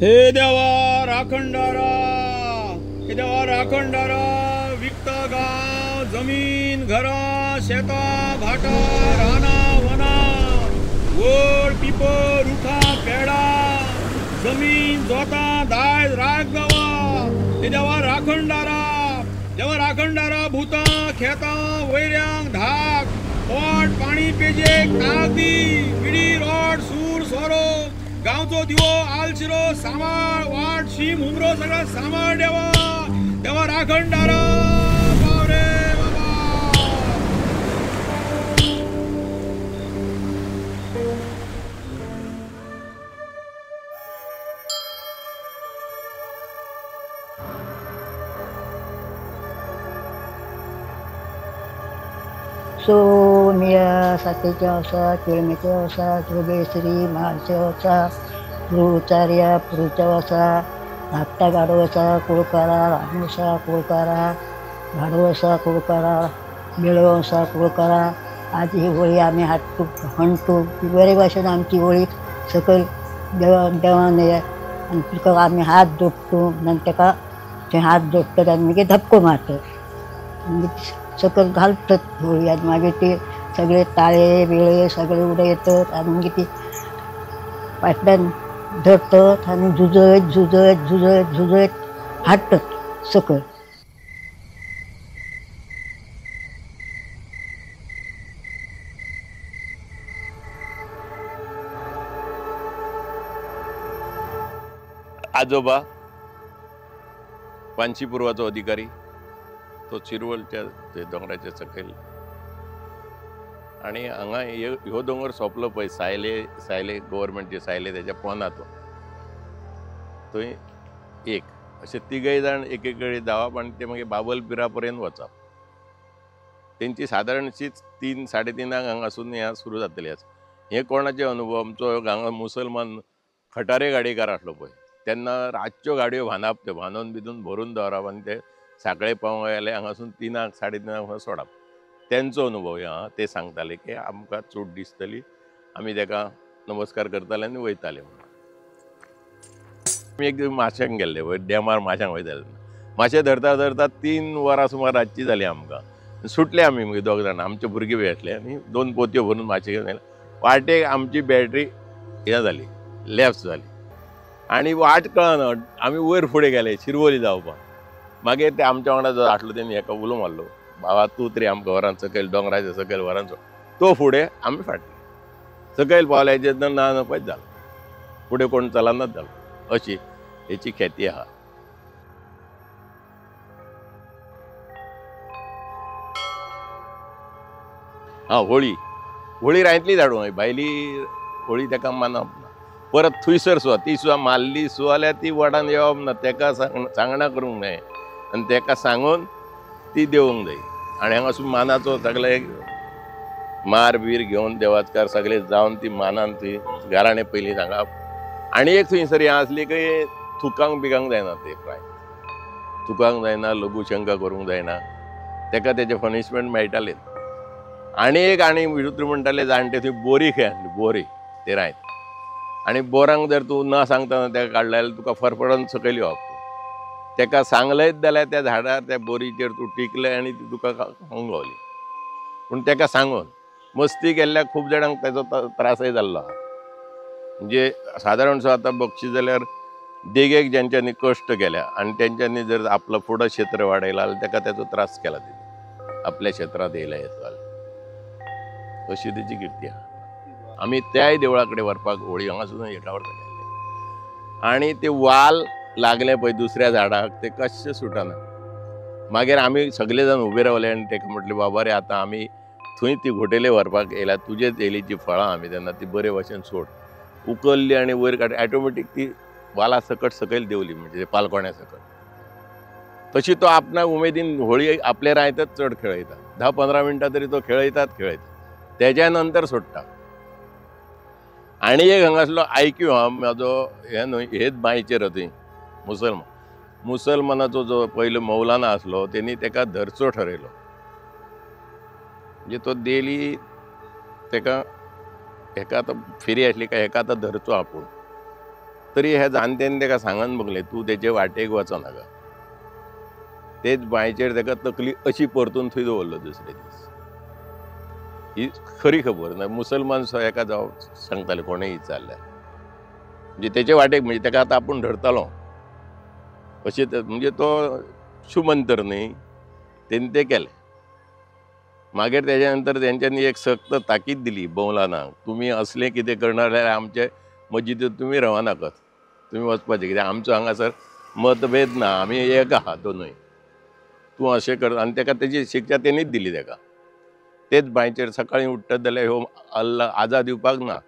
हे देवा राखणदारा, हे देवा राखणदारा, विकता गांव जमीन घरां शेतां भाटां रानां वनां वड पिपर रुखां पेडां जमीन जोतां दायज राख देवा। हे देवा राखणदारा, देवा राखणदारा, भुतां खेतां वैऱ्यांक धाक पोट पाणी पेजेक ताक दी, विडी रोड सूर सोरो गांवचो दिवो आलशिरो सांबाळ वाट शीम हुमरो सगळा सांबाळ देवा। देवा राखणदारा पाव रे बाबा। सोमिया सातेच्या वसा केळमेच्या वसा जोगेश्वरी म्हाळशे वसा पुरुचार्या पुरुच्या वसा धाकटा गाडो आसा कुळकारा रामू आसा कुळकारा भाडो आसा कुळकारा मेळो आसा कुळकारा। आज ही होळी आमी हाडटू हणटू बरे भाशेन आमची होळी सकयल देवा देवान आनी तुका आमी हात जोडटू आनी ताका थंय हात जोडटात आनी मागीर धपको मारतात मागीर सकयल घालतात होळी आनी मागीर ते सगळे ताळे बिळे सगळे उडयतात आनी मागीर ती फाटल्यान धरतात आनी झुजयत झुजयत झुजयत झुजयत हाडटात सकयल। आजोबा पानशीपूर्वाचो अधिकारी, तो चिरवलच्या ते दोंगराच्या सकयल आनी हांगा ह्यो दोंगर सोंपलो पळय सायले सायले गव्हर्मेंटचे सायले तेच्या पोंदा तो थंय एक अशे तिगय जाण एक एक कडेन धांवप आनी ते मागीर बाबल पिरा पर्यंत वचप। तेंची सादारणशीच 3 साडे तिनांक हांगासून हें सुरू जातलें। हे कोणाचे अनुभव आमचो हांगा मुसलमान खटारे गाडयेकार आसलो पळय, तेन्ना रातच्यो गाडयो बांदप, त्यो बांदून बिंदून भरून दवरप आनी ते साकळे पावंक गेले हांगासून 3 साडे तिनांक सोडप। तेंचो अनुभव हा, ते सांगताले की आमकां चूड दिसतली, आमी तेका नमस्कार करताले आनी वयताले म्हणून। आमी एक दीस माश्यांक गेल्ले वयर डॅमार माश्यांक वयताले, माशे धरता धरता 3 वरां सुमार रातची जाली आमकां। सुटले आमी मागीर दोग जाणां, आमचे भुरगे बी आसले आनी 2 पोतयो भरून माशे घेवन आयले। वाटेक आमची बॅटरी हें जाली, लॅप्स जाली आनी वाट कळना। आमी वयर फुडें गेले शिरवली जावपाक। मागीर ते आमच्या वांगडा जो आसलो तेणी हेका उलो मारलो, बाबा तूं तरी आमकां व्हरान सकयल दोंगराच्या सकयल व्हरान सोड। तो फुडें आमी फाटले सकयल पावले जेन्ना ना नपयत जालो, फुडें कोण चलनाच जालो। अशी हेची ख्याती आहा। हां, होळी होळी रांयतली धाडूं भायली होळी तेका मानप ना। परत थंयसर सुद्दां ती सुद्दां मारली सुद्दां जाल्यार ती वडान येवप ना, तेका सांगणा करूंक जाय आनी तेका सांगून ती देवूंक जाय। आनी हांगासून मानाचो सगळे मार बीर घेवन देवाचकार सगळे जावन ती मानान ती गाराणें पयलीं सांगप। आनी एक थंयसर हें आसली की थुकांक बिकांक जायना, ते प्राय थुकांक जायना, लघुशंका करूंक जायना, तेका तेजें पनिशमेंट मेळटालें। आनी एक आनी विरुद्ध म्हणटाले जाणटे थंय बोरी खंय आसली, बोरी ते रांयत आनी बोरांक जर तूं ना सांगतना तेका काडलें जाल्यार तुका फरफडून सकयल येवप। तेका सांगलेंच जाल्यार त्या झाडार त्या बोरीचेर तूं टिकलें आनी ती तुका खावंक गावली। पूण तेका सांगून मस्ती केल्ल्याक खूब जाणांक तेजो त्रासय जाल्लो आहा। म्हणजे सादारणसो आतां बगशी जाल्यार देगेक ज्यांच्यांनी कश्ट केल्या आनी तेंच्यांनी जर आपलो फुडो क्षेत्र वाडयला जाल्यार तेका तेजो त्रास केला तेणी, आपल्या क्षेत्रांत येयला येता जाल्यार अशी तेजी किर्ती आहा। आमी त्याय देवळा कडेन व्हरपाक होळी हांगासून एका वर्सा गेल्ले आनी ते वाल लागले पळय दुसऱ्या झाडाक, ते कशें सुटना। मागीर आमी सगळे जाण उबे रावले आनी तेका म्हटलें, बाबा रे आतां आमी थंय ती घोटेले व्हरपाक येयल्या, तुजेच येयलीची फळां आमी तेन्ना ती बरे भाशेन सोड। उकल्ली आनी वयर काड, ऑटोमॅटीक ती वाला सकट सकयल देंवली, म्हणजे पालकोण्या सकट। तशी तो आपणाक उमेदीन होळी आपल्या रांयतच चड खेळयता, 10-15 मिनटां तरी तो खेळयतात खेळयता, तेज्या नंतर सोडटा। आनी एक हांगासलो आयक्यू हा म्हाजो, हें न्हय हेच बांयचेर थंय मुसलमान मुसलमानाचो जो पयलो मौलाना आसलो तेणी तेका धरचो ठरयलो, म्हणजे तो डेली तेका हेका आतां फेरी आसली काय हेका आतां धरचो आपूण। तरी ह्या जाणट्यान ताका सांगन बगलें तूं तेजे वाटेक वचो नाका. तेच बांयचेर ताका तकली अशी परतून थंय दवरलो दुसरे दीस. ही खरी खबर ना. मुसलमान सुद्दां एका जावं सांगताले कोणेय विचारल्यार म्हणजे तेचे वाटेक म्हणजे ताका आतां आपूण धरतालो अशें म्हणजे तो शुमंतर न्ही तेणी तें केलें. मागीर तेज्या नंतर तेंच्यांनी एक सक्त ताकीद दिली बौलानाक, तुमी असलें कितें करणार जाल्यार आमचे मस्जिदींत तुमी रावनाकात, तुमी वचपाचें कित्याक आमचो हांगासर मतभेद ना, आमी एक आहा दोनूय, तूं अशें कर. आनी ताका तेजी शिक्षा तेणीच दिली ताका. तेच बांयचेर सकाळीं उठ्ठत जाल्यार ह्यो अल्ला आजा दिवपाक ना,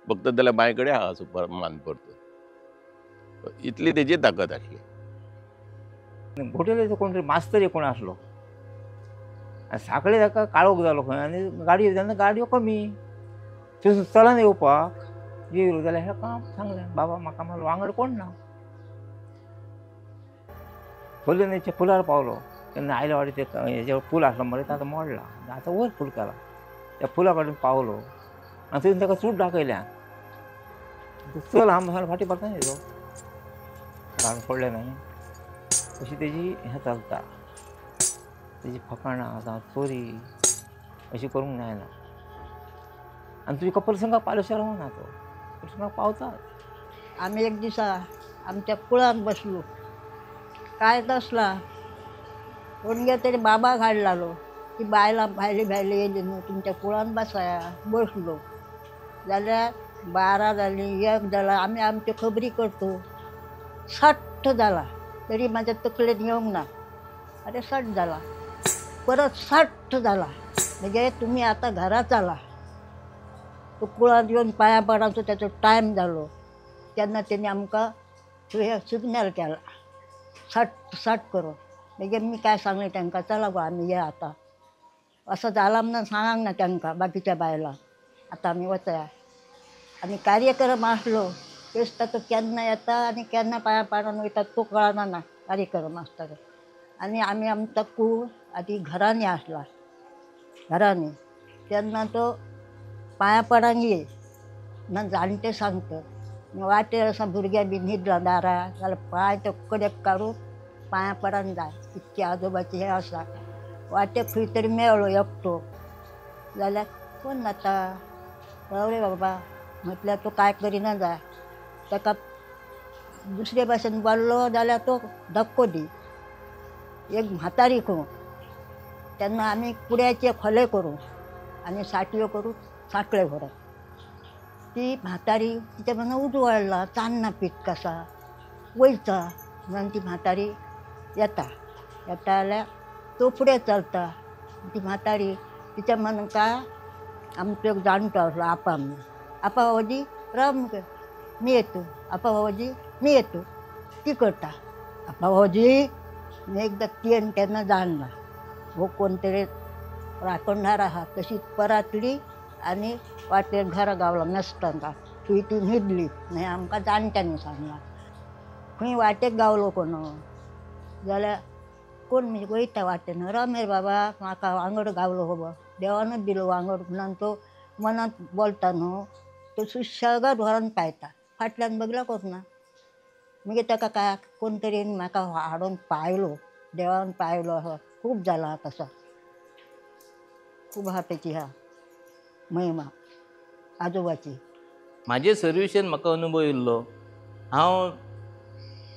बघतत जाल्यार बांय कडेन आहा असो मान परतून. इतली तेजी ताकद आसली. घोटेल्याचो कोण तरी मास्तर कोण आसलो आनी साकळे ताका काळोख जालो खंय आनी गाडयो तेन्ना गाडयो कमी थंयसून चलन येवपाक येयलो जाल्यार हेका सांगलें बाबा म्हाका म्हणलो वांगड कोण ना. फुलनेच्या पुलार पावलो तेन्ना आयल्या वाटे ते हेजेर पूल आसलो मरे तो आतां मोडला आतां वयर पूल केला. त्या पुला कडेन पावलो आनी थंयसून ताका चूट दाखयल्यान चल हांव म्हणून फाटीं परतून येयलो कारण पडलें न्हय. अशी तेजी हें चलता तेजी फकाणां जावं चोरी अशी करूंक जायना. आनी तुजी प्रसंगाक पावल्या रावना तो प्रसंगाक पावतात. आमी एक दिसा आमच्या कुळान बसलो काय तसला कोणगे तरी बाबा हाडलालो ती बायलां भायली भायली येयली न्हू तुमच्या कुळान बसाया बसलो जाल्यार 12 जालीं 1 जाला आमी आमच्यो खबरी करतो. 60 जाला तरी म्हाज्या तकलेन येवंक ना. अरे 60 जाला परत 60 जाला म्हणजे तुमी आतां घरा चला. तो कुळान येवन पांयां पडाचो तेचो टायम जालो तेन्ना तेणी आमकां हे सिग्नल केला 60 60 करून. मागीर मी काय सांगलें तांकां चला गो आमी या आतां असो जाला म्हणून सांगूंक ना तांकां बाकीच्या बायलांक आतां आमी वचया. आनी कार्यक्रम आसलो तेच तातो केन्ना येता आनी केन्ना पांयां पाडून वयता तो कळना ना कार्यक्रम आसता तो. आनी आमी आमचो कूळ आदी घरांनी आसला घरांनी तेन्ना तो पांयां पडान ये ना जाणटे सांगता वाटेर असा भुरग्यां बी न्हिदला दारा जाल्यार पांय तो कडेक काडून पांयां पडान जाय इतकी आजोबाची हें आसा. वाटेक खंय तरी मेळ्ळो एकटो जाल्यार कोण जाता रावले बाबा म्हटल्यार तो काय करिना जाय ताका दुसरे भाशेन बोल्लो जाल्यार तो धक्को दी. एक म्हातारी खंय तेन्ना आमी कुड्याचे खोले करूं आनी साटयो करून साकळे व्हरप. ती म्हातारी तिच्या मना उजवाडला चान्ना पीत कसा वयता म्हणून ती म्हातारी येता येता जाल्यार तो फुडें चलता. ती म्हातारी तिच्या मनान काय आमचो एक जाणटो आसलो आपा म्हणून, आपा बाबाजी राव मी येतो, आपा बाबाजी मी येतो ती करता. आपा बाबाजी मी एकदां ती तेन्ना जाणला हो कोण तरी राखणदार आहा. तशी परातली आनी वाटेर घरा गावला मेस्तांका थंय ती न्हिदली मागीर आमकां जाणट्यांनी सांगलां. खंय वाटेक गावलो कोण जाल्यार कोण म्हणजे वयता वाटेन राव बाबा म्हाका वांगड गावलो हो देवानूच दिलो वांगड म्हणून तो मनांत बोलता न्हू तो सुशेगाद व्हरोन पायता फाटल्यान बगला कोरना. मागीर ताका काय कोण तरी म्हाका हाडून पायलो देवान पायलो असो खूब जाला तसो खूब आहा तेची ह्या महिमा आजोबाची. म्हाजे सर्विसेन म्हाका अनुभव येयल्लो. हांव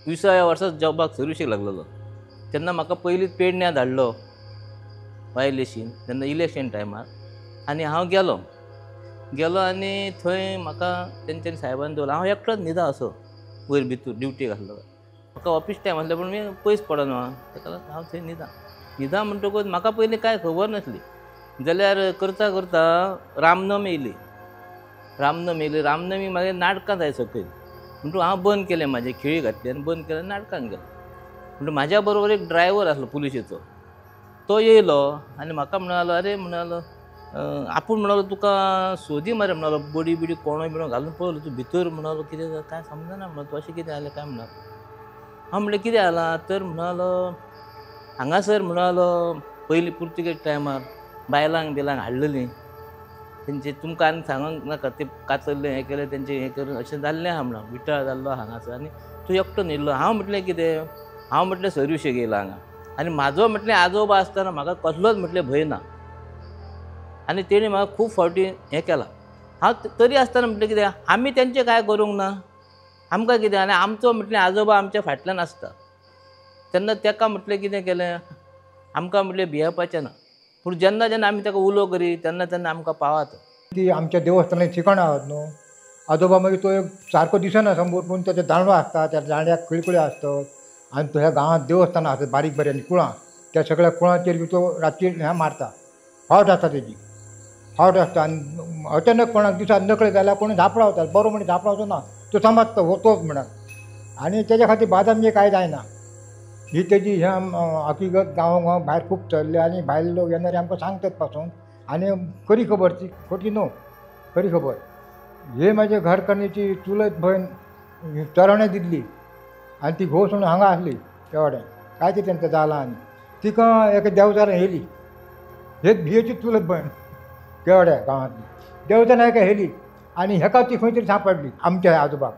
20व्या वर्सा जॉबाक सर्विसेक लागलेलो तेन्ना म्हाका पयलींच पेडण्यां धाडलो वायलेशीन तेन्ना इलेक्शन टायमार आनी हांव गेलो गेलो आनी थंय म्हाका तेंच्यांनी साहेबान दवरलो. हांव एकटोच न्हिदा असो वयर भितर ड्युटेक आसलो. म्हाका ऑफीस टायम आसलो पूण मी पयस पडना ताका लागून हांव थंय न्हिदा न्हिदा म्हणटकूच म्हाका पयलीं कांय खबर नासली. जाल्यार करता करता रामनम येयली रामनम येयली रामनमी मागीर नाटकां जाय सकयल म्हणटकूच हांव बंद केलें म्हाजें खिळी घातली आनी बंद केलें नाटकान गेलो. म्हणटकूच म्हाज्या बरोबर एक ड्रायवर आसलो पुलिशेचो तो येयलो आनी म्हाका म्हणालो अरे म्हणालो आपूण म्हणालो तुका सोदी मरे म्हणालो बडी बिडी कोणो बिणो घालून पळयलो तूं भितर म्हणालो कितें काय समजना म्हणलो तूं अशें कितें जालें काय म्हणालो. हांव म्हणलें कितें जालां तर म्हणालो हांगासर म्हणालो पयलीं पुर्तुगेज टायमार बायलांक बिलांक हाडलेलीं तेंचे तुमकां आनी सांगूंक नाका ते कातरलें हें केलें तेंचें हें करून अशें जाल्लें आहा म्हणून विटाळ जाल्लो हांगासर आनी तूं एकटो न्हिल्लो. हांव म्हटलें कितें, हांव म्हटलें सर्विशेक येयला हांगा आनी म्हाजो म्हटलें आजोबा आसतना म्हाका कसलोच म्हटलें भंय ना आनी तेणी म्हाका खूब फावटी हें केलां. हांव तरी आसतना म्हटलें कितें आमी तेंचें कांय करूंक ना, आमकां कितें आनी आमचो म्हटलें आजोबा आमच्या फाटल्यान आसता तेन्ना तेका म्हटलें कितें केलें आमकां म्हटलें भियेवपाचें ना. पूण जेन्ना जेन्ना आमी ताका उलो करी तेन्ना तेन्ना आमकां पावता. ती आमच्या देवस्थानाची ठिकाणां आहात न्हू, आजोबा मागीर तो एक सारको दिसना समोर, पूण तेजो दांडो आसता, त्या दांड्याक खिळखिळ्यो आसतात आनी ह्या गांवांत देवस्थानां आसतात बारीक बारीक आनी कुळां, त्या सगळ्या कुळांचेर बी तो रातची हें मारता, फावट आसता तेजी, फावट आसता आनी अचानक कोणाक दिसाक नकळे जाल्यार कोण झापडावता, बरो म्हण झापडावचो ना, तो समजता हो तोच म्हणून आनी तेज्या खातीर बादाम जे कांय जायना. ही तेजी ह्या हकीगत गांव गांव भायर खूब चल्ली आनी भायले लोक येणारे आमकां सांगतात पासून आनी खरी खबर ती खोटी न्हू, खरी खबर. हे म्हाजे घरकान्नीची चुलत भयण चरणे दिल्ली आनी ती घोव सोडून हांगा आसली त्या वाड्यान, काय ते तेंकां जालां आनी तिका एका देंवचारान हेली, हे भियेची चुलत भयण केवड्या गांवांतली, देंवचारान एका हेली आनी हेका ती खंय तरी सांपडली आमच्या आजोबाक,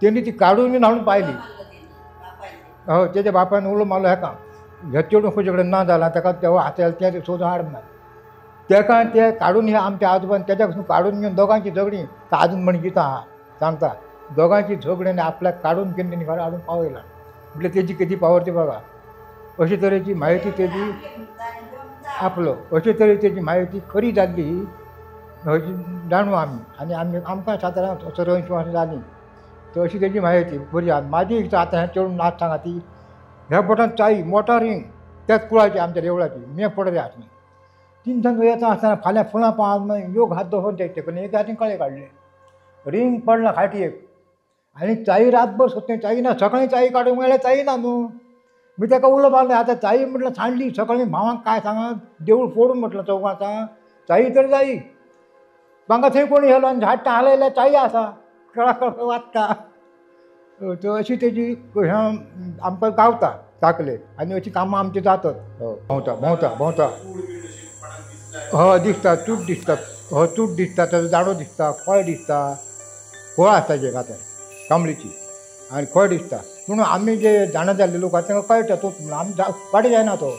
तेणी ती काडून हाडून पायली. हय, तेज्या बापायन उलो मारलो हेका, हे चेडूं खंयचे कडेन ना जालां ताका तेवा हाताळ तें सोदून हाड म्हणून तेका ते काडून हे आमच्या आजोबान तेज्या पासून काडून घेवन दोगांची झगडीं आजून म्हण गितां आहा सांगता, दोगांची झगडीं आनी आपल्याक काडून घेवन तेणी घरा हाडून पावयला. म्हटल्यार तेजी कितें पावर ती बघा. अशे तरेची म्हायती तेजी आपलो, अशे तरेची तेजी म्हायती खरी जाल्ली ही हजी जाणू आमी आनी आमी आमकां सादारण 80 वर्सां जालीं तर अशी तेजी म्हायती बरी आहा. म्हाजी आतां हें चेडूं नाच सांगा ती ह्या बोटान चाई मोटार रिंग त्याच कुळाची आमच्या देवळाची मे पडले आसली तिनसांज येता आसतना फाल्यां फुलां पावन योग हात दवरून ते करून एक हातीन कळे काडले, रिंग पडला खाटयेक आनी चाई रातभर सोदते चाई ना, सकाळीं चाई काडूंक मेळ्ळ्यार चाई ना न्हू. मी ताका उलो मारलो आतां चाई म्हटल्यार सांडली सकाळीं भावांक काय सांगा देवूळ फोडून म्हटलं चौगांत चाई तर जाई म्हाका थंय कोणी व्हेलो आनी झाडटां हालयल्यार चाई आसा कळाकळ वाजता. तर अशी तेजी हें आमकां गावता दाखले आनी अशी कामां आमची जातात. भोंवता भोंवता भोंवता हय दिसता, चूट दिसता, हय चूट दिसता, ताजो दाडो दिसता, फळ दिसता, फळ आसता जे आतां कांबळीची आनी फळ दिसता. पूण आमी जे जाणा जाल्ले लोक आसा तांकां कळटा तोच म्हणून आमी वाटे जायना तो,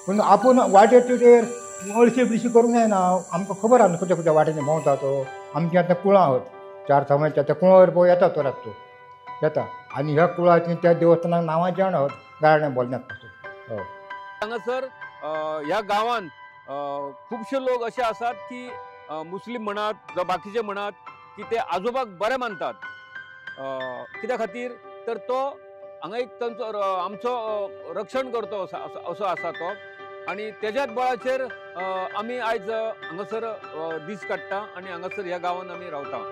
पूण आपूण वाटेर तुजेर अळशी बिळशी करूंक जायना, आमकां खबर आसा न्हू खंयच्या खंयच्या वाटेनी भोंवता तो. आमची आतां कुळां आहात चार समाजच्या त्या कुळावर पळय येता तो रातचो येता आनी ह्या कुळाची त्या देवस्थानाक नांवां जेवण आहात गाराणें बोलण्यात पासून. हय हांगासर ह्या गांवांत खुबशे लोक अशे आसात की मुस्लीम म्हणात जावं बाकीचे म्हणात की ते आजोबाक बरे मानतात. कित्या खातीर तर तो हांगा एक तांचो आमचो रक्षण करतो असो आसा तो आनी तेज्याच बळाचेर आमी आयज हांगासर दीस काडटा आनी हांगासर ह्या गांवांत आमी रावता.